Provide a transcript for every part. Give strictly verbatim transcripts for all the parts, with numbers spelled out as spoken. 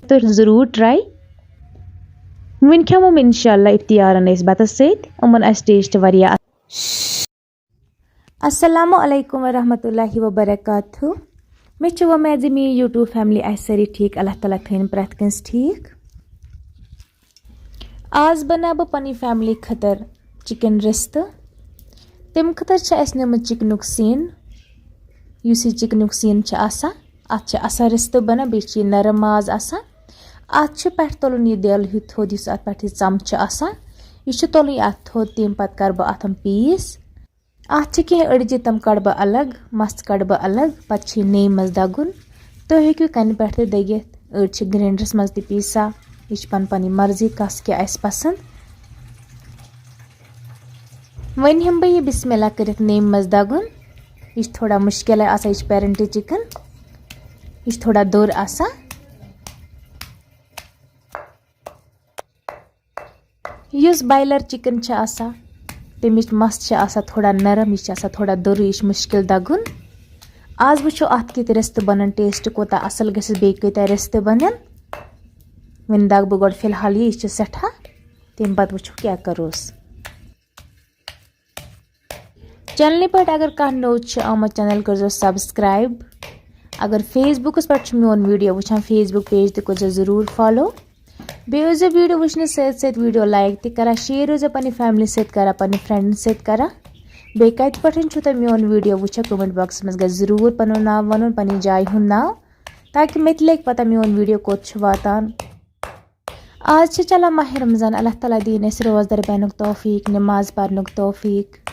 تُہۍ ضروٗر ٹراے۔ وۄنۍ کھٮ۪مو اِنشاء اللہ اِفتِیارَن أسۍ بَتَس سۭتۍ، یِمَن آسہِ ٹیسٹ واریاہ۔ السلام علیکم ورحمۃ اللہ وبرکاتہ۔ مےٚ چھِ وۄمید زِ میٛٲنۍ YouTube family آسہِ سٲری ٹھیٖک۔ اللہ تعالیٰ تھٲیِن پرٛٮ۪تھ کٲنٛسہِ ٹھیٖک۔ آز بناو بہٕ پننہِ family خٲطرٕ chicken رِستہٕ۔ تَمہِ خٲطرٕ چھِ اَسہِ نیُمُت چِکنُک سیٖن۔ یُس یہِ چِکنُک سیٖن چھُ آسان، اَتھ چھِ اَصٕل رِستہٕ بنان، بیٚیہِ چھُ یہِ نرم ماز آسان۔ اَتھ چھُ پٮ۪ٹھٕ تُلُن یہِ دٮ۪ل ہیوٗ تھوٚد، یُس اَتھ پٮ۪ٹھ یہِ ژَم چھُ آسان، یہِ چھُ تُلُن یہِ اَتھ تھوٚد۔ تَمہِ پَتہٕ کَرٕ بہٕ اَتھ یِم piece۔ اَتھ چھِ کینٛہہ أڈجہِ، تِم کَڑٕ بہٕ الگ، مَژھ کَڑٕ بہٕ الگ، پَتہٕ چھِ یہِ نیٚیہِ منٛز دَگُن۔ تُہۍ ہیٚکِو کَنہِ پٮ۪ٹھ تہِ دٔگِتھ، أڈۍ چھِ grinderس منٛز تہِ پیٖسان، یہِ چھِ پَنٕنۍ پَنٕنۍ مرضی کَس کیٛاہ آسہِ پَسنٛد۔ وۄنۍ ہٮ۪مہٕ بہٕ یہِ بِسمِ اللہ کٔرِتھ نیٚیہِ منٛز دَگُن۔ یہِ چھِ تھوڑا مُشکِلٕے آسان، یہِ چھِ parent chicken، یہِ چھِ تھوڑا دوٚر آسان۔ یُس boiler chicken چھِ آسان، تَمِچ مَژھ چھِ آسان تھوڑا نرم، یہِ چھِ آسان تھوڑا دوٚرٕے، یہِ چھِ مُشکِل دَگُن۔ آز وٕچھو اَتھ کِتھ رِستہٕ بَنَن، taste کوٗتاہ اَصٕل گژھِ، بیٚیہِ کۭتیٛاہ رِستہٕ بَنَن۔ وۄنۍ دَگہٕ بہٕ گۄڈٕ فی الحال یہِ، یہِ چھِ سٮ۪ٹھاہ، تَمہِ پَتہٕ وٕچھو کیٛاہ کَروس۔ channelہِ پٮ۪ٹھ اگر کانٛہہ نوٚو چھُ آمُت، channel کٔرۍزیو subscribe۔ اگر Facebookس پٮ۪ٹھ چھُ میون video وٕچھان، Facebook page تہِ کٔرۍزیو ضروٗر follow۔ بیٚیہِ ٲسۍزیو video وٕچھنہٕ سۭتۍ سۭتۍ video like تہِ کران، share ٲسۍزیو پننہِ family سۭتۍ کران، پننہِ friendن سۭتۍ کران۔ بیٚیہِ کتہِ پٮ۪ٹھ چھُو تُہۍ میون video وٕچھان، comment boxس منٛز گژھِ ضروٗر پنُن ناو ونُن، پننہِ جایہِ ہُنٛد ناو، تاکہِ مےٚ تہِ لگہِ پتہ میون video کوٚت چھُ واتان۔ آز چھِ چلان ماہِ رمضان، اللہ تعالیٰ دِیِن اَسہِ روزدار بننُک توفیق، نماز پرنُک توفیق۔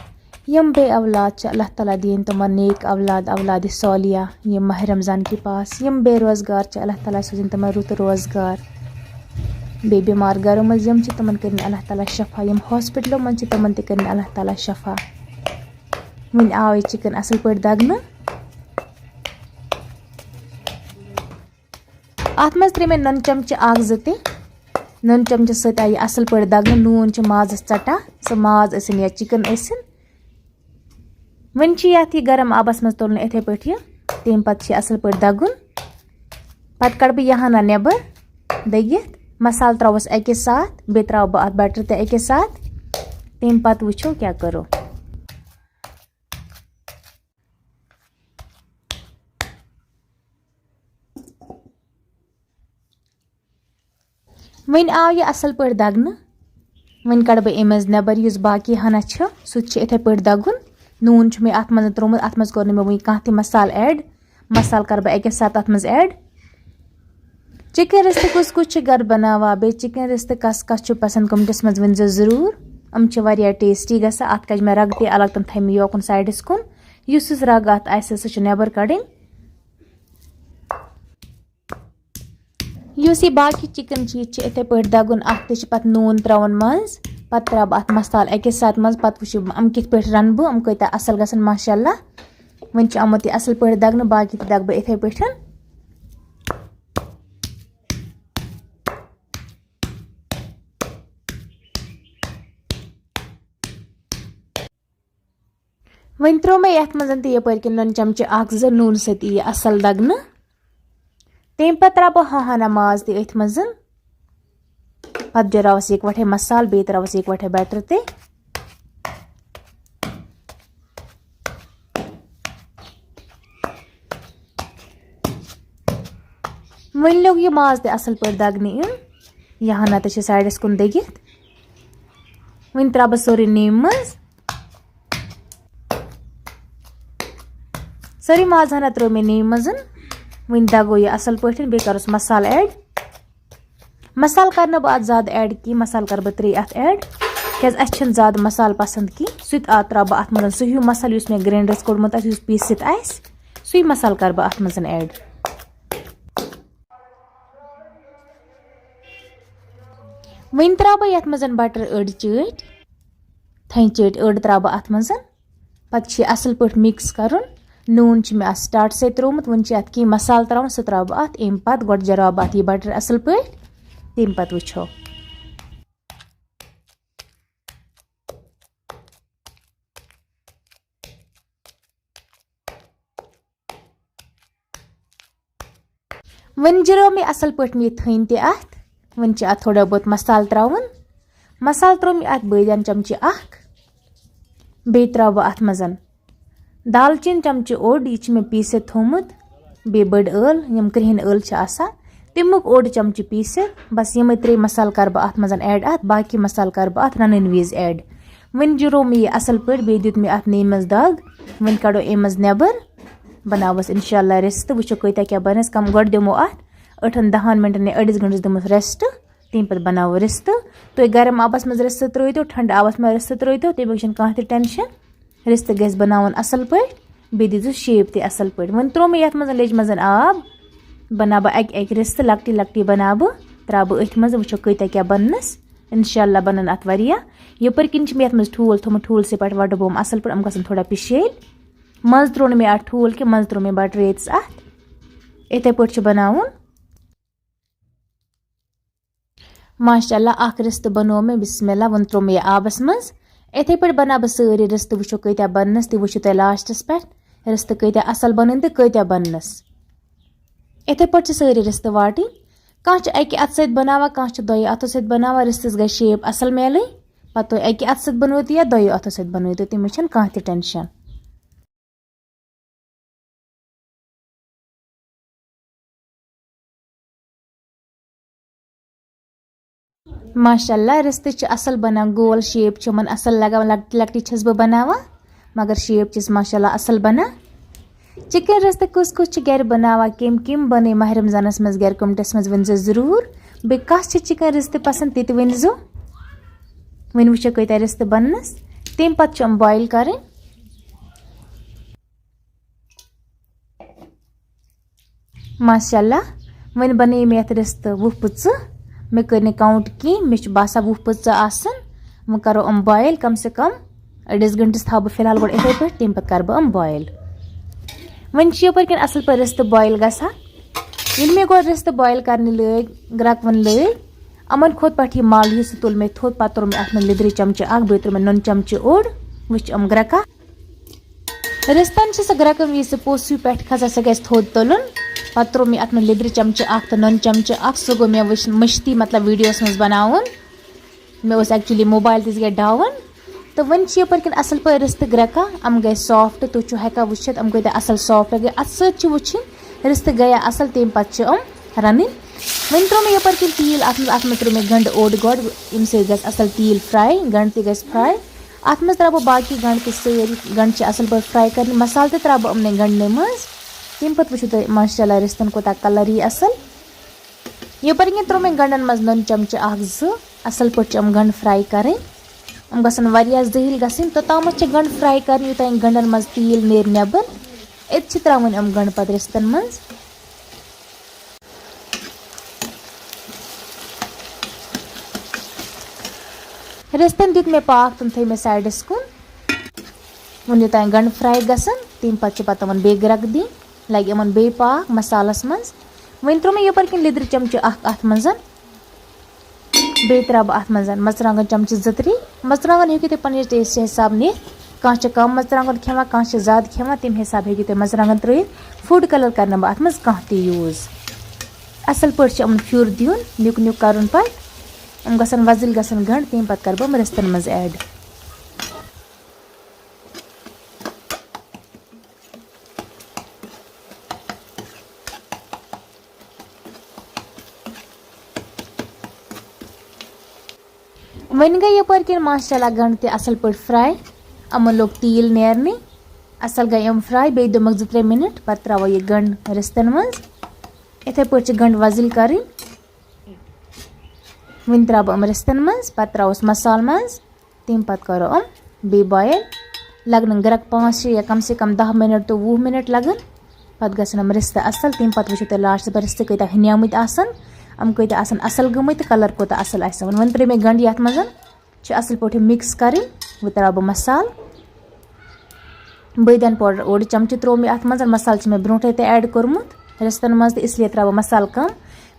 یِم بے اولاد چھِ، اللہ تعالیٰ دِیِن تِمن نیک اولاد، اولاد صالحہ، یِم ماہِ رمضان کہِ پاس۔ یِم بے روزگار چھِ، اللہ تعالیٰ سوٗزِن تِمن رُت روزگار۔ بیٚیہِ بٮ۪مار گرو منٛز یِم چھِ، تِمن کٔرِن اللہ تعالیٰ شفا۔ یِم hospitalو منٛز چھِ، تِمن تہِ کٔرِن اللہ تعالیٰ شفا۔ وٕنہِ آو یہِ chicken اَصٕل پٲٹھۍ دَگنہٕ۔ اَتھ منٛز ترٛٲے مےٚ نُنہٕ چمچہٕ اَکھ زٕ تہِ۔ نُنہٕ چمچہٕ سۭتۍ آیہِ یہِ اَصٕل پٲٹھۍ دَگنہٕ۔ نوٗن چھُ مازَس ژَٹان، سُہ ماز ٲسِن یا chicken ٲسِن۔ وۄنۍ چھِ یَتھ یہِ گرم آبَس منٛز تُلُن یِتھَے پٲٹھۍ یہِ۔ تَمہِ پَتہٕ چھِ یہِ اَصٕل پٲٹھۍ دَگُن۔ پَتہٕ کَڑٕ بہٕ یہِ ہنا نٮ۪بَر دٔگِتھ۔ مصالہٕ ترٛاوَس اَکے ساتہٕ، بیٚیہِ ترٛاوٕ بہٕ اَتھ butter تہِ اَکے ساتہٕ۔ تَمہِ پَتہٕ وٕچھو کیٛاہ کَرو۔ وۄنۍ آو یہِ اَصٕل پٲٹھۍ دَگنہٕ۔ وۄنۍ کَڑٕ بہٕ اَمہِ منٛز نٮ۪بَر یُس باقٕے ہَنا چھُ، سُہ تہِ چھُ یِتھَے پٲٹھۍ دَگُن۔ نوٗن چھُ مےٚ اَتھ منٛز ترٛوومُت، اَتھ منٛز کوٚر نہٕ مےٚ وٕنہِ کانٛہہ تہِ مصالہٕ add۔ مصالہٕ کَرٕ بہٕ اَکے ساتہٕ اَتھ منٛز add۔ chicken رِستہٕ کُس کُس چھُ گَرٕ بَناوان، بیٚیہِ chicken رِستہٕ کَس کَس چھُ پَسنٛد، commentس منٛز ؤنۍزیو ضروٗر۔ یِم چھِ واریاہ tasty گژھان۔ اَتھ کَجہِ مےٚ رَگہٕ تہِ الگ، تِم تھایہِ مےٚ یوکُن sideس کُن۔ یُس یُس رَگ اَتھ آسہِ، سُہ چھُ نٮ۪بَر کَڑٕنۍ۔ یُس یہِ باقٕے chicken چھِ، یہِ تہِ چھِ یِتھَے پٲٹھۍ دَگُن۔ اَتھ تہِ چھِ پَتہٕ نوٗن ترٛاوُن منٛز، پَتہٕ ترٛاوٕ بہٕ اَتھ مصالہٕ اَکے ساتہٕ منٛز، پَتہٕ وٕچھِ بہٕ یِم کِتھ پٲٹھۍ رَنہٕ بہٕ، یِم کۭتیٛاہ اَصٕل گژھن، ماشاء اللہ۔ وۄنۍ چھُ آمُت یہِ اَصٕل پٲٹھۍ دَگنہٕ، باقٕے تہِ دَگہٕ بہٕ یِتھَے پٲٹھۍ۔ وۄنۍ ترٛوو مےٚ یَتھ منٛز تہِ یَپٲرۍ کِنۍ نُنہٕ چمچہٕ اَکھ زٕ نوٗنہٕ سۭتۍ یہِ اَصٕل دَگنہٕ۔ تَمہِ پَتہٕ ترٛاوٕ بہٕ ہاہانہ ماز تہِ أتھۍ منٛز۔ پَتہٕ جراوَس یِکوَٹھے مصالہٕ، بیٚیہِ ترٛاوَس یِکوَٹھے batter تہِ۔ وۄنۍ لوٚگ یہِ ماز تہِ اَصٕل پٲٹھۍ دَگنہٕ یُن۔ یہِ ہنا تہِ چھِ sideس کُن دٔگِتھ۔ وۄنۍ ترٛاوٕ بہٕ سورُے نیٚمہِ منٛز۔ سٲرٕے ماز ہنا ترٛٲو مےٚ نیٚمہِ منٛز۔ وۄنۍ دَگو یہِ اَصٕل پٲٹھۍ، بیٚیہِ کَرُس مصالہٕ add۔ مصالہٕ کَرٕ نہٕ بہٕ اَتھ زیادٕ add کینٛہہ، مصالہٕ کَرٕ بہٕ ترٛے اَتھ add، کیٛازِ اَسہِ چھِنہٕ زیادٕ مصالہٕ پَسنٛد کینٛہہ۔ سُہ تہِ آ ترٛاوٕ بہٕ اَتھ منٛز، سُہ ہیوٗ مصالہٕ یُس مےٚ grinderس کوٚڑمُت آسہِ، یُس پیٖسِتھ آسہِ، سُے مصالہٕ کَرٕ بہٕ اَتھ منٛز add۔ وۄنۍ ترٛاوٕ بہٕ یَتھ منٛز butter أڑ چٲٹۍ، تھٔنۍ چٲٹۍ أڑ ترٛاوٕ بہٕ اَتھ منٛز۔ پَتہٕ چھُ یہِ اَصٕل پٲٹھۍ mix کَرُن۔ نوٗن چھُ مےٚ اَتھ startسٕے ترٛوومُت، وۄنۍ چھِ اَتھ کینٛہہ مصالہٕ ترٛاوُن، سُہ ترٛاوٕ بہٕ اَتھ اَمہِ پَتہٕ۔ گۄڈٕ جراوٕ بہٕ اَتھ یہِ butter اَصٕل پٲٹھۍ، تَمہِ پَتہٕ وٕچھو۔ وۄنۍ جُرٲو مےٚ اَصٕل پٲٹھۍ یہِ تھٔنۍ تہِ اَتھ۔ وۄنۍ چھِ اَتھ تھوڑا بہت مصالہٕ ترٛاوُن۔ مصالہٕ ترٛوو مےٚ اَتھ بٲدیان چمچہٕ اَکھ۔ بیٚیہِ ترٛاوٕ بہٕ اَتھ منٛز دالچیٖن چمچہٕ اوٚڑ، یہِ چھِ مےٚ پیٖسِتھ تھوٚومُت، بیٚیہِ بٔڑ ٲل، یِم کرٛہِنۍ ٲل چھِ آسان، تَمیُک اوٚڑ چمچہٕ پیٖسِتھ۔ بس یِمَے ترٛےٚ مصالہٕ کَرٕ بہٕ اَتھ منٛز add، اَتھ باقی مصالہٕ کَرٕ بہٕ اَتھ رَنَن وِزِ add۔ وۄنۍ جُرو مےٚ یہِ اَصٕل پٲٹھۍ، بیٚیہِ دیُت مےٚ اَتھ نیٚمہِ منٛز دَگ۔ وۄنۍ کَڑو اَمہِ منٛز نٮ۪بر، بَناوَس اِنشاء اللہ رِستہٕ، وٕچھو کۭتیٛاہ کیٛاہ بَنَس۔ کَم گۄڈٕ دِمو اَتھ ٲٹھَن دَہَن مِنٹَن یا أڑِس گھنٹَس دِموس rest، تَمہِ پَتہٕ بَناوو رِستہٕ۔ تُہۍ گرم آبَس منٛز رِستہٕ ترٛٲوِتو، ٹھنٛڈٕ آبَس منٛز رِستہٕ ترٛٲوِتو، تَمیُک چھُنہٕ کانٛہہ تہِ tension۔ رِستہٕ گژھِ بَناوُن اَصٕل پٲٹھۍ، بیٚیہِ دیٖزیو shape تہِ اَصٕل پٲٹھۍ۔ وۄنۍ ترٛوو مےٚ یَتھ منٛز لیٚجہِ منٛز آب، بَناو بہٕ اَکہِ اَکہِ رِستہٕ، لۄکٹی لۄکٹی بَناو بہٕ، ترٛاو بہٕ أتھۍ منٛز، وٕچھو کۭتیٛاہ کیٛاہ بَننَس۔ اِنشاء اللہ بَنَن اَتھ واریاہ۔ یَپٲرۍ کِنۍ چھِ مےٚ یَتھ منٛز ٹھوٗل تھوٚمُت، ٹھوٗل سۭتۍ پٮ۪ٹھ وَٹہٕ بہٕ یِم اَصٕل پٲٹھۍ، یِم گژھن تھوڑا پِشیلۍ۔ منٛزٕ ترٛوو نہٕ مےٚ اَتھ ٹھوٗل کینٛہہ، منٛزٕ ترٛوو مےٚ butter ییٚتِس اَتھ۔ یِتھَے پٲٹھۍ چھِ بَناوُن۔ ماشاء اللہ، اَکھ رِستہٕ بَنوو مےٚ، بسم اللہ، وۄنۍ ترٛوو مےٚ یہِ آبَس منٛز۔ یِتھَے پٲٹھۍ بَناو بہٕ سٲری رِستہٕ، وٕچھو کۭتیٛاہ بَننَس، تہِ وٕچھِو تُہۍ lastس پٮ۪ٹھ، رِستہٕ کۭتیٛاہ اَصٕل بَنَن تہٕ کۭتیٛاہ بَننَس۔ یِتھَے پٲٹھۍ چھِ سٲری رِستہٕ واٹٕنۍ۔ کانٛہہ چھُ اَکہِ اَتھٕ سۭتۍ بَناوان، کانٛہہ چھُ دۄیو اَتھو سۭتۍ بَناوان۔ رِستَس گژھِ shape اَصٕل میلٕنۍ۔ پَتہٕ تُہۍ اَکہِ اَتھٕ سۭتۍ بَنٲوِو تہٕ یا دۄیو اَتھو سۭتۍ بَنٲوِو تہٕ، تَمِچ چھَنہٕ کانٛہہ تہِ tension۔ ماشاء اللہ، رِستہٕ چھِ اَصٕل بَنان، گول shape چھِ یِمَن اَصٕل لَگان، لۄکٹہِ لۄکٹہِ چھَس بہٕ بَناوان، مگر shape چھِس ماشاء اللہ اَصٕل بَنان۔ Chicken رِستہٕ کُس کُس چھِ گَرِ بَناوان، کَمہِ کَمہِ بَنٲے ماہِ رمضانَس منٛز گَرِ کوٚمٹَس منٛز، ؤنۍزیو ضروٗر۔ بیٚیہِ کَس چھِ chicken رِستہٕ پَسنٛد، تہِ تہِ ؤنۍزیو۔ وۄنۍ وٕچھو کۭتیٛاہ رِستہٕ بَننَس، تَمہِ پَتہٕ چھِ یِم boil کَرٕنۍ۔ ماشاء اللہ، وۄنۍ بَنٲے مےٚ یَتھ رِستہٕ وُہ پٕژٕ۔ مےٚ کٔرۍ نہٕ count کینٛہہ، مےٚ چھُ باسان وُہ پٕژٕ آسَن۔ وۄنۍ کَرو یِم boil کم سے کم أڑِس گھنٹَس، تھاوٕ بہٕ فی الحال گۄڈٕ یِتھَے پٲٹھۍ، تَمہِ پَتہٕ کَرٕ بہٕ یِم boil۔ وۄنۍ چھِ یَپٲرۍ کِنۍ اَصٕل پٲٹھۍ رِستہٕ boil گژھان۔ ییٚلہِ مےٚ گۄڈٕ رِستہٕ boil کَرنہِ لٲگۍ، گرٛٮ۪کہٕ وٕنۍ لٲگۍ، یِمَن کھوٚت پٮ۪ٹھٕ یہِ مَل، یُس سُہ تُل مےٚ تھوٚد، پَتہٕ ترٛوو مےٚ اَتھ منٛز لیٚدرِ چمچہٕ اَکھ، بیٚیہِ ترٛوو مےٚ نُنہٕ چمچہٕ اوٚڑ۔ وٕچھ یِم گرٛٮ۪کا۔ رِستَن چھِ سۄ گرٛٮ۪کہٕ یِم یہِ سُہ پوٚژھ ہیوٗ پٮ۪ٹھٕ کھسان، سۄ گژھِ تھوٚد تُلُن۔ پَتہٕ ترٛوو مےٚ اَتھ منٛز لیٚدرِ چمچہٕ اَکھ تہٕ نُنہٕ چمچہٕ اَکھ۔ سُہ گوٚو مےٚ وٕچھ مٔشتٕے، مطلب، videoَس منٛز بَناوُن۔ مےٚ اوس actually موبایل تہِ گژھِ down۔ تہٕ وۄنۍ چھِ یَپٲرۍ کِنۍ اَصٕل پٲٹھۍ رِستہٕ گرٛٮ۪کان، یِم گٔے soft، تُہۍ چھِو ہٮ۪کان وٕچھِتھ یِم کۭتیٛاہ اَصٕل soft گٔے۔ اَتھٕ سۭتۍ چھِ وٕچھِنۍ رِستہٕ گٔیا اَصٕل، تَمہِ پَتہٕ چھِ یِم رَنٕنۍ۔ وۄنۍ ترٛوو مےٚ یَپٲرۍ کِنۍ تیٖل اَتھ منٛز، اَتھ منٛز ترٛوو مےٚ گَنٛڈٕ اوٚڑ گۄڈٕ، ییٚمہِ سۭتۍ گژھِ اَصٕل تیٖل fry، گَنٛڈٕ تہِ گژھِ fry۔ اَتھ منٛز ترٛاوٕ بہٕ باقٕے گَنٛڈٕ تہِ سٲری، گَنٛڈٕ چھِ اَصٕل پٲٹھۍ fry کَرٕنۍ، مصالہٕ تہِ ترٛاوٕ بہٕ یِمنٕے گَنٛڈنٕے منٛز۔ تَمہِ پَتہٕ وٕچھِو تُہۍ ماشاء اللہ رِستَن کوٗتاہ colour یی اَصٕل۔ یَپٲرۍ کِنۍ ترٛوو مےٚ گَنٛڈَن منٛز نُن چمچہٕ اَکھ زٕ۔ اَصٕل پٲٹھۍ چھِ یِم گَنٛڈٕ fry کَرٕنۍ۔ یِم گژھن واریاہ زٔہِل گَنٛڈٕ، توٚتامَتھ چھِ گَنٛڈٕ fry کَرٕنۍ، یوٚتام گَنٛڈَن منٛز تیٖل نیرِ نٮ۪بَر۔ أتۍ چھِ ترٛاوٕنۍ یِم گَنٛڈٕ پَتہٕ رِستَن منٛز۔ رِستَن دیُت مےٚ پاکھ تہٕ تھٲے مےٚ sideَس کُن۔ وۄنۍ یوٚتام گَنٛڈٕ fry گژھن، تَمہِ پَتہٕ چھِ پَتہٕ یِمَن بیٚیہِ گرٛٮ۪کہٕ دِنۍ۔ لَگہِ یِمَن بیٚیہِ پاکھ مصالَس منٛز۔ وۄنۍ ترٛوو مےٚ یَپٲرۍ کِنۍ لیٚدرِ چمچہٕ اَکھ اَتھ منٛز۔ بیٚیہِ ترٛاوٕ بہٕ اَتھ منٛز مَرژٕوانٛگَن چمچہٕ زٕ ترٛےٚ۔ مَرژٕوانٛگَن ہیٚکِو تُہۍ پنٛنِس taste حِساب نِتھ۔ کانٛہہ چھِ کَم مَرژٕوانٛگَن کھٮ۪وان، کانٛہہ چھِ زیادٕ کھٮ۪وان، تَمہِ حِساب ہیٚکِو تُہۍ مَرژٕوانٛگَن ترٛٲیِتھ۔ Food colour کَرٕ نہٕ بہٕ اَتھ منٛز کانٛہہ تہِ use۔ اَصٕل پٲٹھۍ چھِ یِمَن پھیُر دیُن، نیُک نیُک کَرُن پَتہٕ۔ یِم گژھن وۄزٕلۍ گژھن گَنٛڈ، تَمہِ پَتہٕ کَرٕ بہٕ یِم رِستَن منٛز add۔ وۄنۍ گٔے یَپٲرۍ کِنۍ ماشاء اللہ گَنٛڈٕ تہِ اَصٕل پٲٹھۍ fry۔ یِمَن لوٚگ تیٖل نیرنہِ۔ اَصٕل گٔے یِم fry۔ بیٚیہِ دِمَکھ زٕ ترٛےٚ minute، پَتہٕ ترٛاوو یہِ گَنٛڈٕ رِستَن منٛز۔ یِتھَے پٲٹھۍ چھِ گَنٛڈٕ وۄزٕلۍ کَرٕنۍ۔ وۄنۍ ترٛاوٕ بہٕ یِم رِستَن منٛز، پَتہٕ ترٛاووس مصالہٕ منٛز۔ تَمہِ پَتہٕ کَرو یِم بیٚیہِ boil۔ لَگنَن گرٛٮ۪کہٕ پانٛژھ شےٚ یا کَم سے کَم دَہ minute تہٕ وُہ minute لَگَن۔ پَتہٕ گژھن یِم رِستہٕ اَصٕل۔ تَمہِ پَتہٕ وٕچھِو تُہۍ lastَس پٮ۪ٹھ رِستہٕ کۭتیٛاہ ہُنیمٕتۍ آسَن، یِم کۭتیٛاہ آسَن اَصٕل گٔمٕتۍ تہٕ colour کوٗتاہ اَصٕل آسہِ یِمَن۔ وۄنۍ ترٛٲے مےٚ گَنٛڈٕ یَتھ منٛز، چھِ اَصٕل پٲٹھۍ mix کَرٕنۍ۔ وۄنۍ ترٛاوٕ بہٕ مصالہٕ۔ بٲدیان powder اوٚڑ چمچہٕ ترٛوو مےٚ اَتھ منٛز۔ مصالہٕ چھِ مےٚ برونٛٹھٕے تہِ add کوٚرمُت رِستَن منٛز، تہٕ اِسلیے ترٛاوٕ بہٕ مصالہٕ کَم۔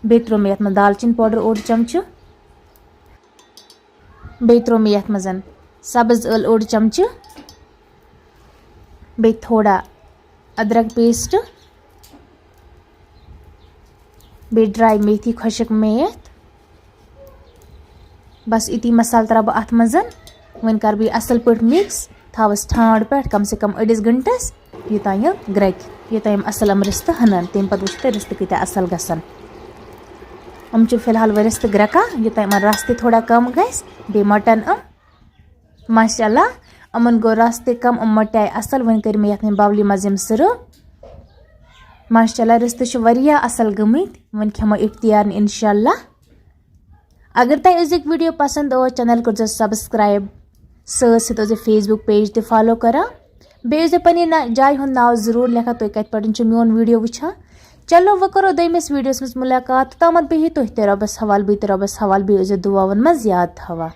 بیٚیہِ ترٛوو مےٚ یَتھ منٛز دالچیٖن powder اوٚڑ چمچہٕ۔ بیٚیہِ ترٛوو مےٚ یَتھ منٛز سبٕز ٲل اوٚڑ چمچہٕ، بیٚیہِ تھوڑا أدرَک paste۔ بیٚیہِ ڈراے میتھی خۄشک میتھ۔ بس یِتی مسالہٕ ترٛاوٕ بہٕ اَتھ منٛز۔ وۄنۍ کَرٕ بہٕ یہِ اَصٕل پٲٹھۍ مِکس، تھاوَس ٹھانٛڈ پٮ۪ٹھ کم سے کم أڑِس گھنٹَس، یوٚتام یہِ گرٛٮ۪کہِ، یوٚتام یِم اَصٕل یِم رِستہٕ ہَنَن۔ تَمہِ پَتہٕ وٕچھو تُہۍ رِستہٕ کۭتیٛاہ اَصٕل گژھن۔ یِم چھِ فی الحال وۄنۍ رِستہٕ گرٛٮ۪کان، یوٚتام یِمَن رَس تہِ تھوڑا کَم گژھِ، بیٚیہِ مَٹَن یِم۔ ماشاء اللہ، یِمَن گوٚو رَس تہِ کَم، یِم مَٹے اَصٕل۔ وۄنۍ کٔرۍ مےٚ یَتھ منٛز بَولی منٛز یِم سٔرٕو۔ ماشاء اللہ، رِستہٕ چھِ واریاہ اَصٕل گٔمٕتۍ۔ وۄنۍ کھٮ۪مو اِفتِیارَن اِنشاء اللہ۔ اگر تۄہہِ أزیُک ویٖڈیو پَسنٛد اوس، چینل کٔرۍزیو subscribe، سۭتۍ سۭتۍ ٲسۍزیو Facebook page تہِ follow کران۔ بیٚیہِ ٲسۍزیو پننہِ نا-، جایہِ ہُنٛد ناو ضروٗر لیکھان، تُہۍ کَتہِ پٮ۪ٹھ چھِو میون ویٖڈیو وٕچھان۔ چلو، وۄنۍ کَرو دوٚیمِس ویٖڈیوَس منٛز مُلاقات۔ توٚتامَتھ بِہِو تُہۍ تہِ رۄبَس حوالہٕ، بہٕ تہِ رۄبَس حوالہٕ، بیٚیہِ ٲسۍزیو دُعاوَن منٛز یاد تھاوان۔